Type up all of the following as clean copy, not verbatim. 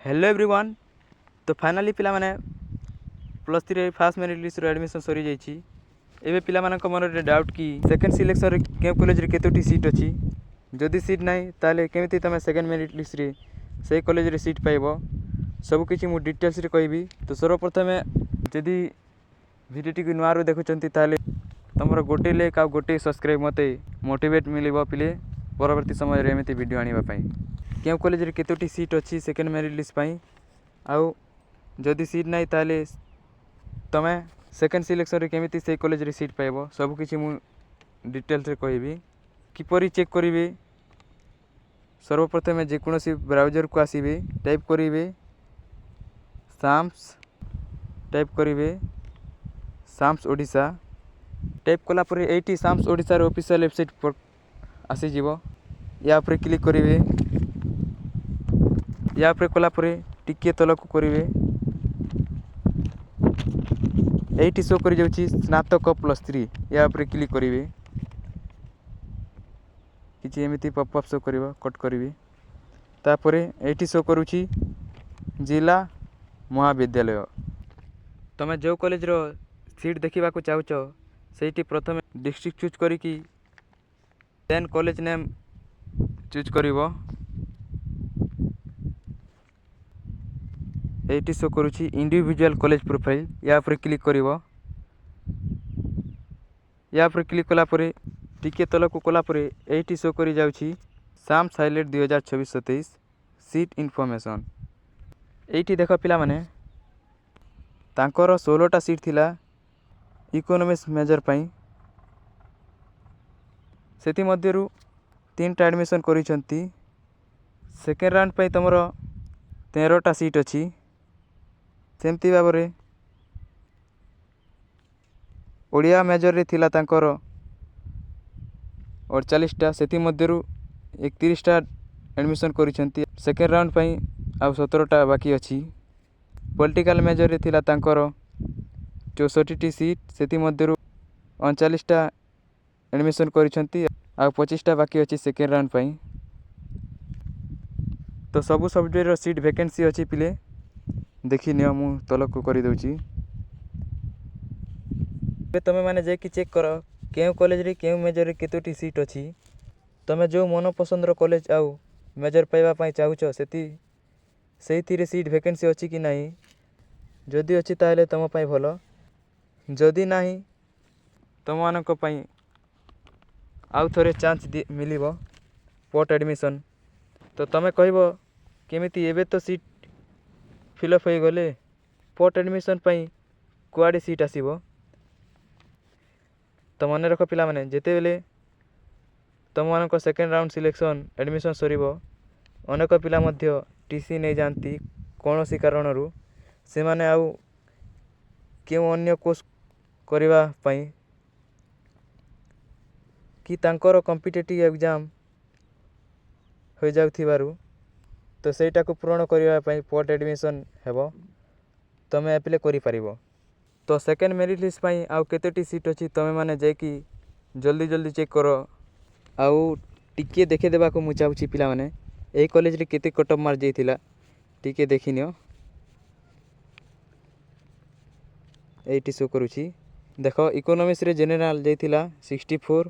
Hello everyone. ତ finally ପିଲାମାନେ, +3 first merit ଲିଷ୍ଟର admission ସରିଯାଇଛି। ଏବେ ପିଲାମାନଙ୍କ ମନରେ ଡାଉଟ୍ କି ସେକେଣ୍ଡ ସିଲେକ୍ସନ୍ରେ କେଉଁ କଲେଜରେ କେତୋଟି ସିଟ୍ ଅଛି, ଯଦି ସିଟ୍ ନାହିଁ ତାହେଲେ କେମିତି ତୁମେ ସେକେଣ୍ଡ ମେରିଟ୍ ଲିଷ୍ଟରେ ସେଇ କଲେଜରେ ସିଟ୍ ପାଇବ। ସବୁକିଛି ମୁଁ ଡିଟେଲ୍ସରେ କହିବି। ତ ସର୍ବପ୍ରଥମେ ଯଦି ଭିଡ଼ିଓଟିକୁ ନୂଆରୁ ଦେଖୁଛନ୍ତି, ତାହେଲେ ତୁମର ଗୋଟିଏ ଲାଇକ୍ ଆଉ ଗୋଟିଏ ସବସ୍କ୍ରାଇବ୍ ମୋତେ ମୋଟିଭେଟ୍ ମିଳିବ ପିଲେ ପରବର୍ତ୍ତୀ ସମୟରେ ଏମିତି ଭିଡ଼ିଓ ଆଣିବା ପାଇଁ। କେଉଁ କଲେଜରେ କେତୋଟି ସିଟ୍ ଅଛି ସେକେଣ୍ଡ ମେରିଟ୍ ଲିଷ୍ଟ ପାଇଁ, ଆଉ ଯଦି ସିଟ୍ ନାହିଁ ତାହେଲେ ତୁମେ ସେକେଣ୍ଡ ସିଲେକ୍ସନ୍ରେ କେମିତି ସେଇ କଲେଜରେ ସିଟ୍ ପାଇବ, ସବୁକିଛି ମୁଁ ଡିଟେଲ୍ସରେ କହିବି। କିପରି ଚେକ୍ କରିବେ? ସର୍ବପ୍ରଥମେ ଯେକୌଣସି ବ୍ରାଉଜର୍କୁ ଆସିବେ, ଟାଇପ୍ କରିବେ ସାମ୍ସ, ଟାଇପ୍ କରିବେ ସାମ୍ସ ଓଡ଼ିଶା। ଟାଇପ୍ କଲା ପରେ ଏଇଠି ସାମ୍ସ ଓଡ଼ିଶାର ଅଫିସିଆଲ୍ ୱେବସାଇଟ୍ ଆସିଯିବ। ୟା ଉପରେ କ୍ଲିକ୍ କରିବେ। ୟା ଉପରେ କଲା ପରେ ଟିକିଏ ତଳକୁ କରିବେ। ଏଇଠି ଶୋ କରିଯାଉଛି ସ୍ନାତକ +3। ୟା ଉପରେ କ୍ଲିକ୍ କରିବେ। କିଛି ଏମିତି ପପ୍ ଶୋ କରିବ, କଟ୍ କରିବି। ତାପରେ ଏଇଠି ଶୋ କରୁଛି ଜିଲ୍ଲା ମହାବିଦ୍ୟାଳୟ। ତୁମେ ଯେଉଁ କଲେଜର ସିଟ୍ ଦେଖିବାକୁ ଚାହୁଁଛ, ସେଇଠି ପ୍ରଥମେ ଡିଷ୍ଟ୍ରିକ୍ଟ ଚୁଜ୍ କରିକି ଦେନ୍ କଲେଜ ନେମ୍ ଚୁଜ୍ କରିବ। ଏଇଠି ଶୋ କରୁଛି ଇଣ୍ଡିଭିଜୁଆଲ୍ କଲେଜ ପ୍ରୋଫାଇଲ୍। ୟା ଉପରେ କ୍ଲିକ୍ କରିବ। ୟା ଉପରେ କ୍ଲିକ୍ କଲା ପରେ ଟିକେ ତଳକୁ କଲା ପରେ ଏଇଠି ଶୋ କରିଯାଉଛି ସାମ୍ସ ହାଇଲାଇଟ୍ 2026-27 ସିଟ୍ ଇନଫର୍ମେସନ୍। ଏଇଠି ଦେଖ ପିଲାମାନେ, ତାଙ୍କର 16ଟା ସିଟ୍ ଥିଲା ଇକୋନୋମିକ୍ସ ମେଜର୍ ପାଇଁ। ସେଥିମଧ୍ୟରୁ ତିନିଟା ଆଡ଼ମିସନ୍ କରିଛନ୍ତି। ସେକେଣ୍ଡ ରାଉଣ୍ଡ ପାଇଁ ତୁମର 13ଟା ସିଟ୍ ଅଛି। ସେମିତି ଭାବରେ ଓଡ଼ିଆ ମେଜର୍ରେ ଥିଲା ତାଙ୍କର 48ଟା, ସେଥିମଧ୍ୟରୁ 31ଟା ଆଡ଼ମିସନ୍ କରିଛନ୍ତି। ସେକେଣ୍ଡ ରାଉଣ୍ଡ ପାଇଁ ଆଉ 17ଟା ବାକି ଅଛି। ପଲିଟିକାଲ୍ ମେଜର୍ରେ ଥିଲା ତାଙ୍କର 64ଟି ସିଟ୍, ସେଥିମଧ୍ୟରୁ 39ଟା ଆଡ଼ମିସନ୍ କରିଛନ୍ତି, ଆଉ 25ଟା ବାକି ଅଛି ସେକେଣ୍ଡ ରାଉଣ୍ଡ ପାଇଁ। ତ ସବୁ ସବଜେକ୍ଟର ସିଟ୍ ଭେକେନ୍ସି ଅଛି ପିଲେ, ଦେଖିନିଅ। ମୁଁ ତଳକୁ କରିଦେଉଛି। ଏବେ ତୁମେମାନେ ଯାଇକି ଚେକ୍ କର କେଉଁ କଲେଜରେ କେଉଁ ମେଜର୍ରେ କେତୋଟି ସିଟ୍ ଅଛି। ତୁମେ ଯେଉଁ ମନ ପସନ୍ଦର କଲେଜ ଆଉ ମେଜର୍ ପାଇବା ପାଇଁ ଚାହୁଁଛ, ସେଇଥିରେ ସିଟ୍ ଭେକେନ୍ସି ଅଛି କି ନାହିଁ। ଯଦି ଅଛି ତାହେଲେ ତୁମ ପାଇଁ ଭଲ। ଯଦି ନାହିଁ, ତୁମମାନଙ୍କ ପାଇଁ ଆଉ ଥରେ ଚାନ୍ସ ମିଳିବ ସ୍ପଟ୍ ଆଡ଼ମିସନ୍। ତ ତୁମେ କହିବ, କେମିତି? ଏବେ ତ ସିଟ୍ ଫିଲ୍ଅପ୍ ହୋଇଗଲେ ସ୍ପଟ୍ ଆଡ଼ମିସନ୍ ପାଇଁ କୁଆଡ଼େ ସିଟ୍ ଆସିବ? ତ ମନେ ରଖ ପିଲାମାନେ, ଯେତେବେଳେ ତୁମମାନଙ୍କ ସେକେଣ୍ଡ ରାଉଣ୍ଡ ସିଲେକ୍ସନ୍ ଆଡ଼ମିସନ୍ ସରିବ, ଅନେକ ପିଲା ମଧ୍ୟ ଟି ସି ନେଇଯାଆନ୍ତି କୌଣସି କାରଣରୁ। ସେମାନେ ଆଉ କେଉଁ ଅନ୍ୟ କୋର୍ସ କରିବା ପାଇଁ କି ତାଙ୍କର କମ୍ପିଟେଟିଭ୍ ଏକ୍ଜାମ୍ ହୋଇଯାଉଥିବାରୁ, ତ ସେଇଟାକୁ ପୂରଣ କରିବା ପାଇଁ ସ୍ପଟ୍ ଆଡ଼ମିସନ୍ ହେବ, ତୁମେ ଆପ୍ଲାଏ କରିପାରିବ। ତ ସେକେଣ୍ଡ ମେରିଟ୍ ଲିଷ୍ଟ ପାଇଁ ଆଉ କେତୋଟି ସିଟ୍ ଅଛି, ତୁମେମାନେ ଯାଇକି ଜଲ୍ଦି ଜଲ୍ଦି ଚେକ୍ କର। ଆଉ ଟିକିଏ ଦେଖେଇଦେବାକୁ ମୁଁ ଚାହୁଁଛି ପିଲାମାନେ, ଏଇ କଲେଜରେ କେତେ କଟ୍ ଅଫ୍ ମାର୍କ ଯାଇଥିଲା ଟିକେ ଦେଖିନିଅ। ଏଇଠି ଶୋ କରୁଛି ଦେଖ, ଇକୋନୋମିକ୍ସରେ ଜେନେରାଲ୍ ଯାଇଥିଲା 64,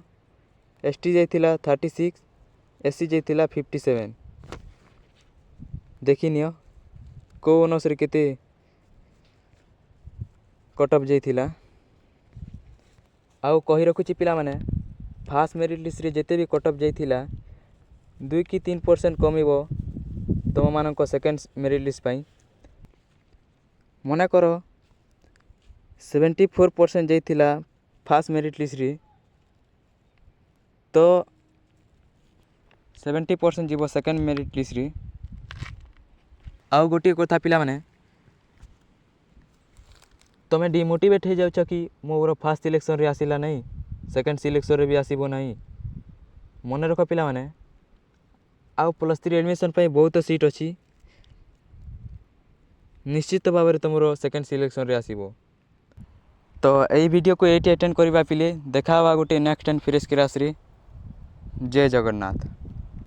ଏସ୍ ଟି ଯାଇଥିଲା 36, ଏସ୍ ସି ଯାଇଥିଲା 57। ଦେଖିନିଅ କେଉଁ ଅନର୍ସରେ କେତେ କଟ୍ ଅଫ୍ ଯାଇଥିଲା। ଆଉ କହି ରଖୁଛି ପିଲାମାନେ, ଫାର୍ଷ୍ଟ ମେରିଟ୍ ଲିଷ୍ଟରେ ଯେତେ ବି କଟ୍ ଅଫ୍ ଯାଇଥିଲା, 2 କି 3% କମିବ ତୁମମାନଙ୍କ ସେକେଣ୍ଡ ମେରିଟ୍ ଲିଷ୍ଟ ପାଇଁ। ମନେକର 74% ଯାଇଥିଲା ଫାର୍ଷ୍ଟ ମେରିଟ୍ ଲିଷ୍ଟରେ, ତ 70% ଯିବ ସେକେଣ୍ଡ ମେରିଟ୍ ଲିଷ୍ଟରେ। ଆଉ ଗୋଟିଏ କଥା ପିଲାମାନେ, ତୁମେ ଡିମୋଟିଭେଟ୍ ହେଇଯାଉଛ କି ମୋର ଫାର୍ଷ୍ଟ ସିଲେକ୍ସନ୍ରେ ଆସିଲା ନାହିଁ, ସେକେଣ୍ଡ ସିଲେକ୍ସନ୍ରେ ବି ଆସିବ ନାହିଁ। ମନେ ରଖ ପିଲାମାନେ, ଆଉ +3 ଆଡ଼ମିସନ୍ ପାଇଁ ବହୁତ ସିଟ୍ ଅଛି। ନିଶ୍ଚିତ ଭାବରେ ତୁମର ସେକେଣ୍ଡ ସିଲେକ୍ସନ୍ରେ ଆସିବ। ତ ଏଇ ଭିଡ଼ିଓକୁ ଏଇଠି ଏଣ୍ଡ କରିବା ପିଲେ। ଦେଖା ହେବା ଗୋଟେ ନେକ୍ସଟ ଆଣ୍ଡ ଫ୍ରେଶ୍ କ୍ଲାସ୍ରେ। ଜୟ ଜଗନ୍ନାଥ।